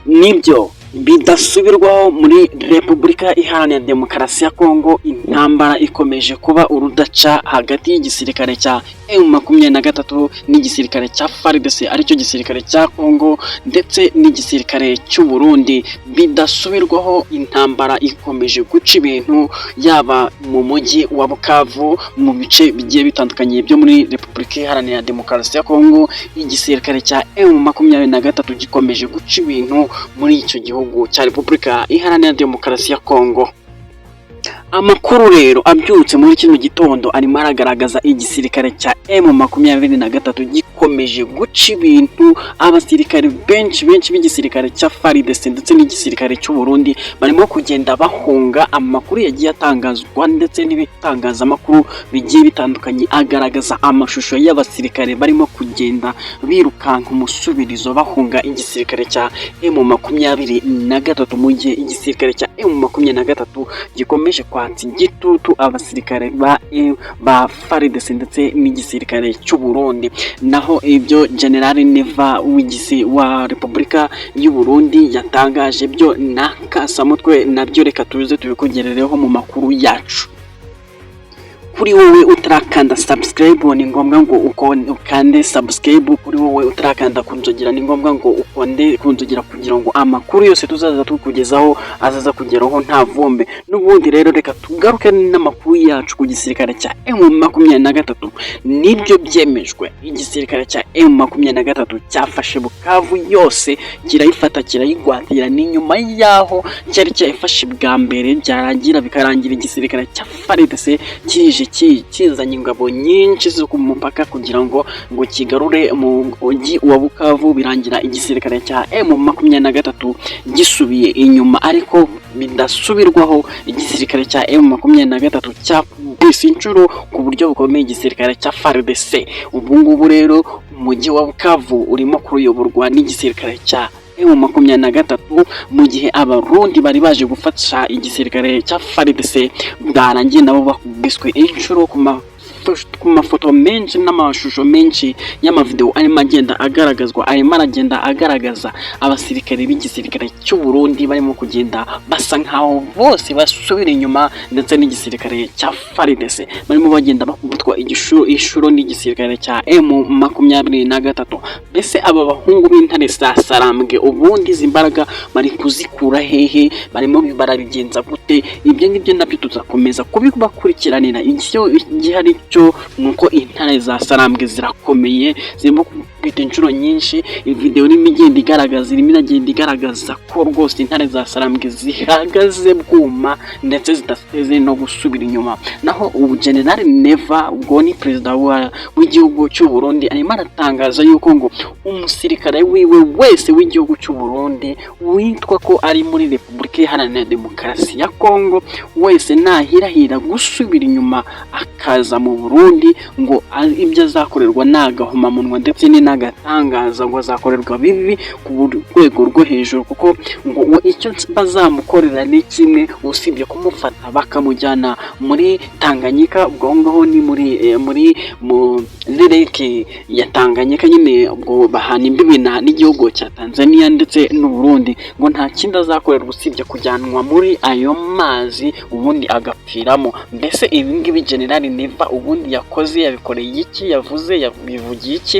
Nibyo bidasubirwaho, muri Repubulika Iharanira Demokarasi ya Kongo intambara ikomeje kuba urudaca hagati y'igisirikare cya M23 n'igisirikare cya FARDC, aricyo gisirikare cya Kongo, ndetse n'igisirikare cy'u Burundi. Bidasubirwaho, intambara ikomeje guca ibintu, yaba mu mujyi wa Bukavu, mu bice bigiye bitandukanye byo muri Repubulika Iharanira Demokarasi ya Kongo. Igisirikare cya M23 gikomeje guca ibintu muri icyo gihugu cya Repubulika Iharanira Demokarasi ya Kongo. Amakuru rero abyutse muri kino gitondo arimo aragaragaza igisirikare cya M23 gikomeje guca ibintu. Abasirikare benshi benshi b'igisirikare cya FARDC ndetse n'igisirikare cy'u Burundi barimo kugenda bahunga. Amakuru yagiye atangazwa ndetse n'ibitangazamakuru bigiye bitandukanye agaragaza amashusho y'abasirikare barimo kugenda birukanka umusubirizo, bahunga igisirikare cya M23, mu gihe igisirikare cya M23 gikomeje kwatsa igitutu abasirikare ba FARDC ndetse n'igisirikare cy'u Burundi. Naho ibyo General Neva w'igisi wa Repubulika y'u Burundi yatangaje byo na kasamutwe, nabyo reka tuze tubikugerereho mu makuru yacu. Kuri wowe utarakanda subscribe, ni ngombwa ngo ukande subscribe. Kuri wowe utarakanda ku nzogera, ni ngombwa ngo ukonde ku nzogera kugira ngo amakuru yose tuzaza tukugezaho azaza kugeraho nta vumbi. N'ubundi rero reka tugaruke n'amakuru yacu ku gisirikare cya M23. Nibyo byemejwe, igisirikare cya M23 cyafashe Bukavu yose, kirayifata, kirayigwatira. Ni nyuma y'aho cyari cyayifashe bwa mbere, byarangira bikarangira igisirikare cya FARDC kije kizanye ingabo nyinshi zo ku mupaka kugira ngo kigarure mu mujyi wa Bukavu, birangira igisirikare cya M23 gisubiye inyuma. Ariko bidasubirwaho, igisirikare cya M23 cyakubise inshuro ku buryo bukomeye igisirikare cya FARDC. Ubu ngubu rero umujyi wa Bukavu urimo kuyoborwa n'igisirikare cya M23, mu gihe Abarundi bari baje gufasha igisirikare cya FARDC bwarangiye nabo bakubiswe inshuro. Ku mafoto menshi n'amashusho menshi y'amavideo arimo agenda agaragazwa, arimo aragenda agaragaza abasirikare b'igisirikare cy'u Burundi barimo kugenda basa nkaho bose basubira inyuma, ndetse n'igisirikare cya FARDC barimo bagenda bakubitwa inshuro n'igisirikare cya M23. Mbese aba bahungu b'intare za Sarambwe, ubundi izi mbaraga bari kuzikura hehe? Barimo barabigenza gute? Ibyo ngibyo nabyo tuzakomeza kubibakurikiranira. Icyo gihari cyo ni uko intare za Sarambwe zirakomeye, zirimo kwita inshuro nyinshi. Video irimo igenda igaragaza, irimo iragenda igaragaza ko rwose intare za Sarambwe zihagaze bwuma ndetse zidateze no gusubira inyuma. Naho ubu General Neva, ubwo ni perezida w'igihugu cy'u Burundi, arimo aratangaza yuko ngo umusirikare wiwe wese w'igihugu cy'u Burundi witwa ko ari muri Repubulika Iharanira Demokarasi ya Kongo wese nahirahira gusubira inyuma akaza mu Burundi, ngo ibyo azakorerwa ni agahomamunwa ndetse ni n'agatangaza, ngo azakorerwa bibi ku rwego rwo hejuru, kuko ngo icyo bazamukorera ni kimwe usibye kumufata bakamujyana muri Tanganyika. Ubwo ngaho ni muri lake ya Tanganyika nyine, ubwo bahana imbibi n'igihugu cya Tanzania ndetse n'u Burundi. Ngo nta kindi azakorerwa usibye kujyanwa muri ayo mazi, ubundi agapfiramo. Mbese ibi ngibi General Neva ubundi yakoze yabikoreye iki? Yavuze, yabivugiye iki?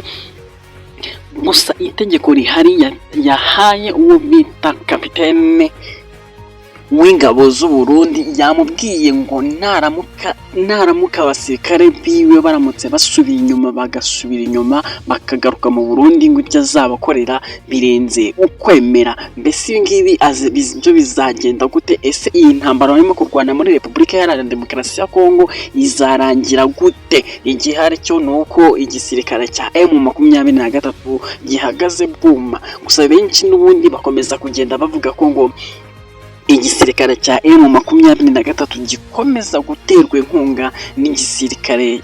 Gusa itegeko rihari yahaye uwo bita kapitene w'ingabo z'u Burundi, yamubwiye ngo naramuka abasirikare biwe baramutse basubiye inyuma, bagasubira inyuma bakagaruka mu Burundi, ngo ibyo azabakorera birenze ukwemera. Mbese ibi ngibi byo bizagenda gute? Ese iyi ntambara barimo kurwana muri Repubulika Iharanira Demokarasi ya Kongo izarangira gute? Igihari cyo ni uko igisirikare cya M23 gihagaze bwuma. Gusa benshi n'ubundi bakomeza kugenda bavuga ko ngo Igisirikare cya M23 gikomeza guterwa inkunga n'igisirikare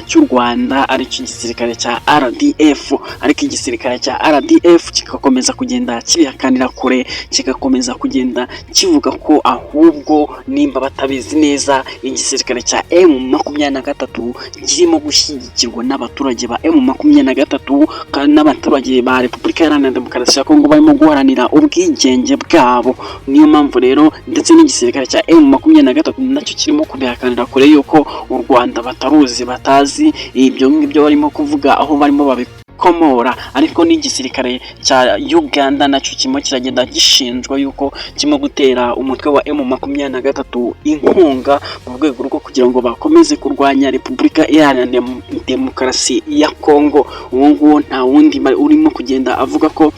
cy'u Rwanda, aricyo gisirikare cya RDF, ariko igisirikare cya RDF kigakomeza kugenda kibihakanira kure, kigakomeza kugenda kivuga ko ahubwo nimba batabizi neza, igisirikare cya M23 kirimo gushyigikirwa n'abaturage ba M23 n'abaturage ba Repubulika Iharanira Demokarasi ya Kongo barimo guharanira ubwigenge bwabo. Niyo mpamvu rero ndetse n'igisirikare cya M23 nacyo kirimo kubihakanira kure yuko u Rwanda bataruzi, batazi ibyo ngibyo barimo kuvuga aho barimo babikomora. Ariko n'igisirikare cya Uganda nacyo kirimo kiragenda gishinjwa yuko kirimo gutera umutwe wa M23 inkunga mu rwego rwo kugira ngo bakomeze kurwanya Repubulika Iharanira Demokarasi ya Kongo. Uwo nguwo nta wundi urimo kugenda avuga ko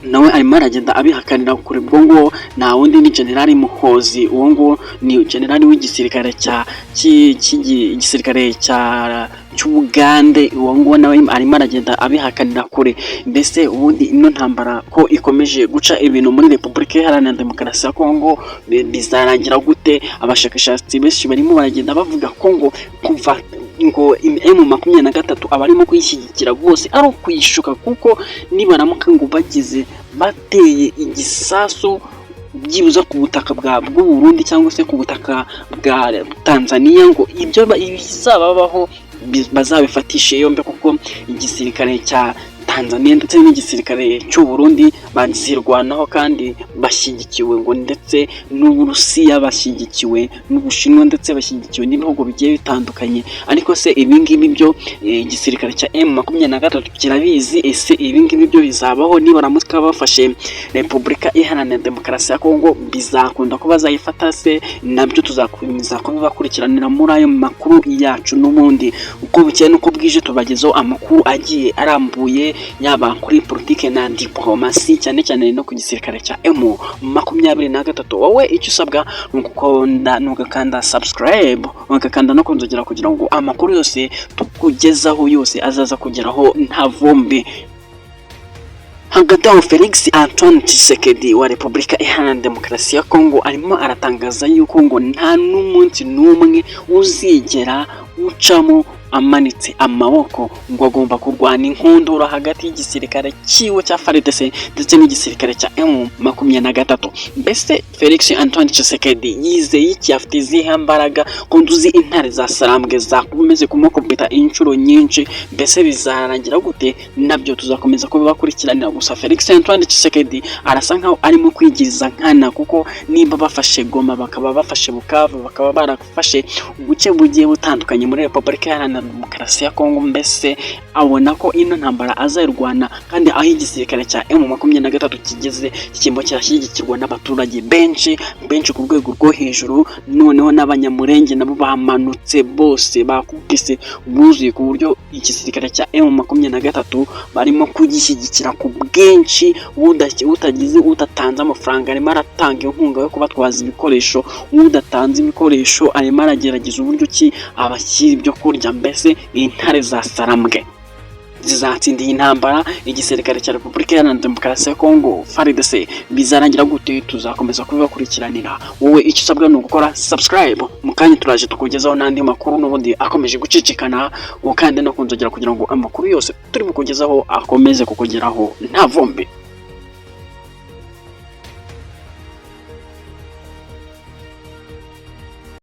nawe arimo aragenda abihakanira kure, ubwo nguwo nta wundi ni Generali Muhozi. Uwo nguwo ni generali w'igisirikare cya igisirikare cya cy'Ubugande. Uwo nguwo nawe arimo aragenda abihakanira kure. Mbese ubundi ino ntambara ko ikomeje guca ibintu muri Repubulika Iharanira Demokarasi ya Kongo, bizarangira gute? Abashakashatsi benshi barimo baragenda bavuga ko ngo kuva ngo M23 abarimo kuyishyigikira bose ari ukuyishuka, kuko nibaramuka ngo bagize bateye igisasu byibuze ku butaka bw'u Burundi cyangwa se ku butaka bwa Tanzania, ngo ibyo bizababaho bazabifatishe yombi, kuko igisirikare cya Tanzania ndetse n'igisirikare cy'u Burundi bazirwanaho kandi bashyigikiwe ngo ndetse n'Uburusiya, bashyigikiwe n'Ubushinwa, ndetse bashyigikiwe n'ibihugu bigiye bitandukanye. Ariko se ibi ngibi byo igisirikare cya M23 kirabizi? Ese ibi ngibi byo bizabaho nibaramuka bafashe Repubulika Iharanira Demokarasi ya Kongo? Bizakunda ko bazayifata se? Nabyo tuzakomeza kubibakurikiranira muri ayo makuru yacu. N'ubundi uko bukeye n'uko bwije tubagezaho amakuru agiye arambuye, yaba kuri politike na diplomasi, cyane cyane no ku gisirikare cya M23. Wowe icyo usabwa ni ugukanda, ni ugakanda subscribe, ugakanda no kunzogera kugira ngo amakuru yose tukugezaho yose azaza kugeraho nta vumbi. Hagati aho, Felix Antoine Tshisekedi wa Repubulika Iharanira Demokarasi ya Kongo arimo aratangaza yuko ngo nta n'umunsi n'umwe uzigera ucamo amanitse amaboko, ngo agomba kurwana inkundura hagati y'igisirikare cyiwe cya FARDC ndetse n'igisirikare cya M23. Mbese Felix Antoine Tshisekedi yizeye iki? Afite izihe mbaraga, ko nduzi intare za Sarambwe zakomeze kumukubita inshuro nyinshi? Mbese bizarangira gute? Nabyo tuzakomeza kubibakurikiranira. Gusa Felix Antoine Tshisekedi arasa nkaho arimo kwigiriza nkana, kuko nimba bafashe Goma, bakaba bafashe Bukavu, bakaba barafashe ubuce bugiye butandukanye muri Repubulika Iharanira Demokarasi ya Kongo, mbese abona ko ino ntambara azayirwana. Kandi aho igisirikare cya M23 kigeze, kirimo kirashyigikirwa n'abaturage benshi benshi ku rwego rwo hejuru. Noneho n'Abanyamurenge nabo bamanutse bose, bakubise buzuye, ku buryo igisirikare cya M23 barimo kugishyigikira ku bwinshi. Utagize udatanze amafaranga arimo aratanga inkunga yo kubatwaza ibikoresho, udatanze ibikoresho arimo aragerageza uburyo ki abashyira ibyo kurya. Mbese intare za Sarambwe zizatsinda iyi ntambara igisirikare cya Repubulika Iharanira Demokarasi ya Kongo FARDC? Bizarangira gute? Tuzakomeza kubibakurikiranira. Wowe icyo usabwa ni ugukora subscribe. Mu kanya turaje tukugezaho n'andi makuru n'ubundi akomeje gucicikana, ukande no kunzogera kugira ngo amakuru yose turi bukugezaho akomeze kukugeraho nta vumbi.